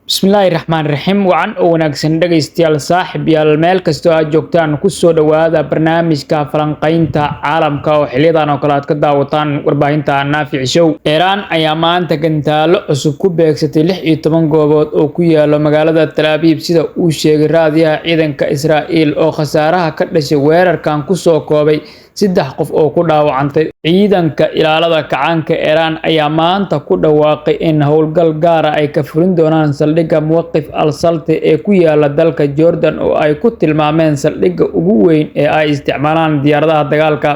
Bismillaahi Raxmaani Raxiim. Wacan oo wanaagsan, dhegaystayaal, saaxib yaal, meel kastoo aad joogtaan, kusoo dhowaada barnaamijka falanqaynta caalamka oo xiliyadan oo kale aad ka daawataan warbaahinta Naafic Show. Iiraan ayaa maanta gantaalo cusub ku beegsatay 16 goobood oo ku yaalo magaalada Tel Aviv, sida uu sheegay raadiyaha ciidanka Israa'iil, oo khasaaraha ka dhashay weerarkan kusoo koobay 3 qof oo ku dhaawacantay. Ciidanka ilaalada kacaanka Iiraan ayaa maanta ku dhawaaqay in howlgal gaara ay ka fulin doonaan saldhigga Muwaqif al Salte ee ku yaala dalka Jordan, oo ay ku tilmaameen saldhigga ugu weyn ee ay isticmaalaan diyaaradaha dagaalka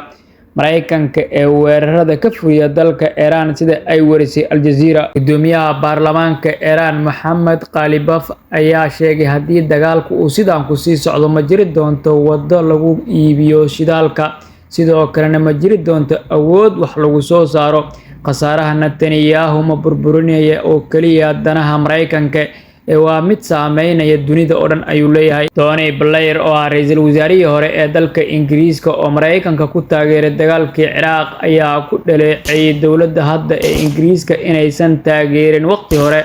Mareykanka ee weerarada ka fuliya dalka Iiraan, sida ay warisay Al Jazeera. Gudoomiyaha baarlamaanka Iiraan, Mohammad Qalibaf, ayaa sheegay haddii dagaalku uu sidaan ku sii socdo, ma jiri doonto waddo lagu iibiyo shidaalka, sidoo kalena ma jiri doonto awood wax lagu soo saaro. Khasaaraha Netanyahu ma burburinaya oo keliya danaha Mareykanka ee waa mid saameynaya dunida oo dhan, ayuu leeyahay. Tony Blair, oo ah ra'iisul wasaarihii hore ee dalka Ingiriiska oo Mareykanka ku taageeray dagaalkii Ciraaq, ayaa ku dhaleeceeyay dowladda hadda ee Ingiriiska inaysan taageerin waqti hore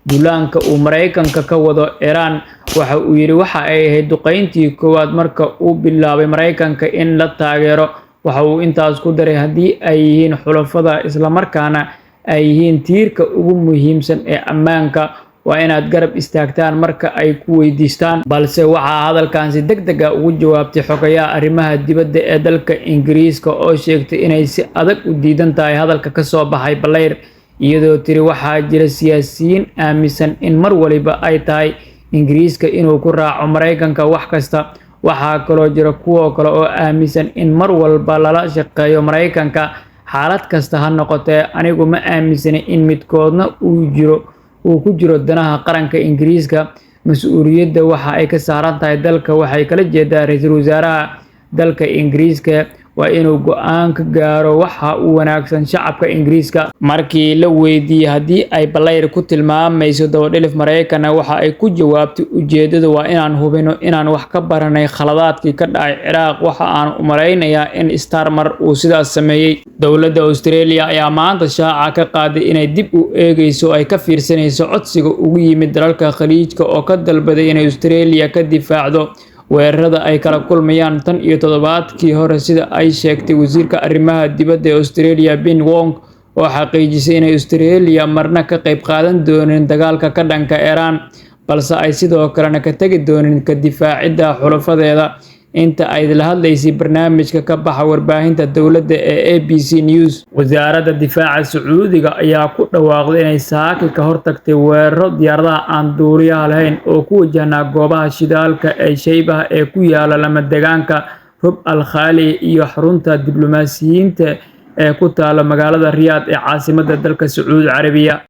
duulaanka uu Mareykanka ka wado Iiraan. Waxa uu yidhi, waxa ay ahayd duqeyntii koowaad marka uu bilaabay Mareykanka in la taageero. Waxa uu intaas ku daray, haddii ay yihiin xulafada islamarkaana ay yihiin tiirka ugu muhiimsan ee ammaanka, waa inaad garab istaagtaan marka ay ku weydiistaan. Balse waxaa hadalkan si degdeg ah ugu jawaabtay xogayaha arrimaha dibadda ee dalka Ingiriiska, oo sheegtay inay si adag u diidan tahay hadalka ka soo baxay Blair, iyadoo tiri, waxaa jira siyaasiyiin aaminsan in mar waliba ay tahay Ingiriiska inuu ku raaco Mareykanka wax kasta. Waxaa kaloo jira kuwo kale oo aaminsan in mar walba lala shaqeeyo Mareykanka, xaalad kasta ha noqotee. Anigu ma aaminsani in midkoodna uu ku jiro danaha qaranka Ingiriiska. Mas'uuliyadda waxa ay ka saaran tahay dalka. Waxay kala jeedaa ra'iisul wasaaraha dalka Ingiriiska waa inuu go'aan ka gaaro waxa u wanaagsan shacabka Ingiriiska. Markii la weydiiyey haddii ay Blair ku tilmaamayso dabadhilif Mareykan, waxa ay ku jawaabtay, ujeedadu waa inaan hubino inaan wax ka baranay khaladaadkii ka dhacay Ciraaq. Waxa aan u malaynayaa in Starmer uu sidaas sameeyey. Dowladda Australia ayaa maanta shaaca ka qaaday inay dib u eegayso oo ay ka fiirsanayso codsiga ugu yimid dalalka Khaliijka oo ka dalbaday inay Australia ka difaacdo weerarada ay kala kulmayaan tan iyo toddobaadkii hore, sida ay sheegtay wasiirka arrimaha dibadda ee Australia, Penny Wong, oo xaqiijisay inay Australia marna ka qayb qaadan doonin dagaalka ka dhanka Iiraan, balse ay sidoo kalena ka tagi doonin ka difaacidda xulafadeeda, inta ay la hadlaysay barnaamijka ka baxa warbaahinta dowladda ee ABC News. Wasaaradda Difaaca Sacuudiga ayaa ku dhawaaqday inay saaki ka hortagtay weeraro diyaaradaha aan duuliyaha lahayn oo ku wajahnaa goobaha shidaalka ee Shaybaha ee ku yaala lama-degaanka Rub al Khali iyo xarunta diblomaasiyiinta ee ku taala magaalada Riyaad ee caasimadda dalka Sacuudi Carabiya.